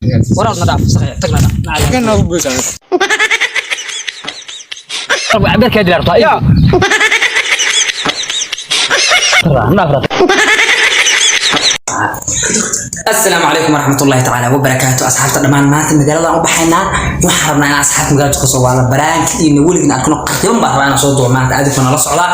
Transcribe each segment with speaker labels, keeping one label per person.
Speaker 1: Waraad na dhaaf, saxiix, tagna dhaaf.
Speaker 2: Kan noogu buuxsan.
Speaker 1: Beerkaa dilaa rabtaa.
Speaker 2: Ya.
Speaker 1: Naaf rabtaa.
Speaker 3: Asalaamu calaykum waraxmatullaahi tacaala wabarakaatu. Asxaabta dhammaan, maanta magaaladan u baxaynaa. Waxaan rabnaa inaan asxaabta magaalada kasoo waala baraanka iyo weligin arkano qiiban baan rabaa inaan soo duubo maanta. Adinkuna nala socdaa.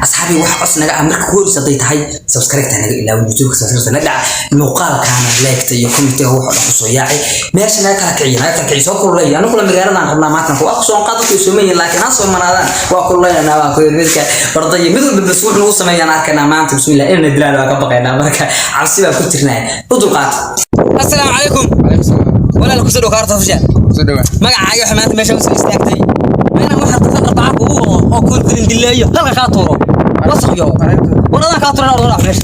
Speaker 3: Asxaabii, wax cos naga ah, marka kugu horeysa hadday tahay subscribe-ta naga ilaawin, YouTube-ka subscribe-ta na dhac, muuqaalkaana like-ta iyo comment-iga wax oo dhan kusoo yaacay. Meesha naga kala kiciya, naga kala kiciya, soo kululeeya. Anu kula magaaladan rabnaa maanta ku soo qaad dadku soomayin, laakiin ha soo manaadaan, waa kululeynanaa. Waa ku midka ordaya mid walba bas wuxuu nagu sameeyaan arkaynaa maanta. Bismillah, inna dilaan waa ka baqaynaa, marka cabsi baa ku jirnaa, u dulqaata. Assalaamu calaykum.
Speaker 2: Calaykum salaam.
Speaker 3: Walaal, kusoo dhow kaarta official.
Speaker 2: Soo dhawaa.
Speaker 3: Magacaaga waxa maanta meesha usoo istaagtay meena waxaa dadka arbaca kugu wado oo koolgelin dileeyo halka kaa tuuro wasaq yo war adaa kaa tuuran ordo meesha.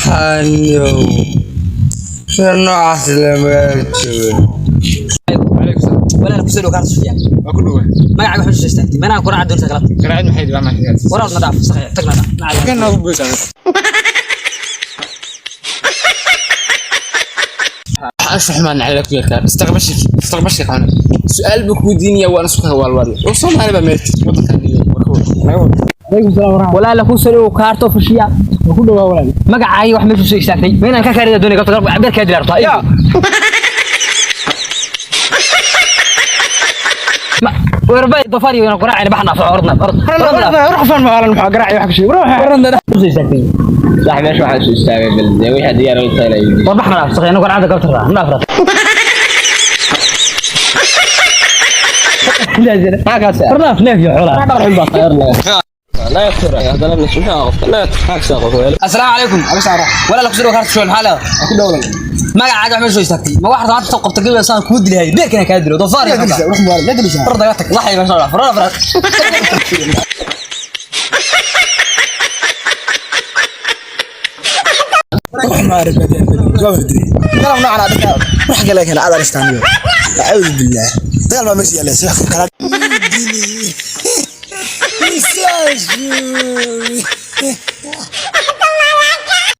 Speaker 2: Hanyow. Sida noocaas la magaalo joogo. Calaykum salaam.
Speaker 3: Walaal, kusoo dhow kaarta official.
Speaker 2: Waa ku dhawaa.
Speaker 3: Magacaaga waxa usoo istaagtay meena ku raaca doonta galabta.
Speaker 2: Garaacid maxay dibaa maxay.
Speaker 3: Waraad na dhaaf, saxiix, tagna dhaaf.
Speaker 2: Kan noogu buuxsan. Anshax xumaan nacala ku yeeltaa. Mustaqbashik, mustaqbashik xun. Su'aal buu ku weydiinaya, waan isku waalwaali. Oo Soomaali baa meel wadankan iyo naga wada.
Speaker 1: Walaal, kusoo dhow kaarta official.
Speaker 2: Waa ku dhawaa, walaal.
Speaker 1: Magacaaga wax meesha usoo istaagtay meena ka kaarida doonay galabta beerkaa dilaa rabtaa.
Speaker 2: Ya.
Speaker 1: Werbay dofaar iyo quraacina baxna soo ordna ord.
Speaker 2: Ruux maalan maxaa garaac wax ka sheeg. Ruux.
Speaker 1: Usoo istaagtay.
Speaker 4: Sax, meesha waxaa soo istaagay balde wixii diyaar u tahay.
Speaker 1: War baxna dhaaf, saxiix, quraacda galabta raa naaf rabtaa. Warnaaf neef iyo xoolaa.
Speaker 4: لا يكثر هذا لا مش لا يكثر.
Speaker 3: Assalaamu calaykum. Walaal, kusoo dhow kaarta official. Maxaa leedahay?
Speaker 2: Ku dhawaa.
Speaker 3: Magacaaga wax meesha soo istaagtay ma waxaad maanta soo qabtay gabar saan kuu dilahay beerkana kaa dilo dofaar iyo xataa.
Speaker 2: Ruux maalan, la dilisa.
Speaker 3: Orda tag, waxay meesha dhaaf fara fara.
Speaker 2: Ruux maalan badiyan. Waa dilay. Kalam noocan aad wax kale kana aad aristaaniyo. A'uudu billah. Dagaal baa meesha yaala, soo kala. Dili. Isaashu.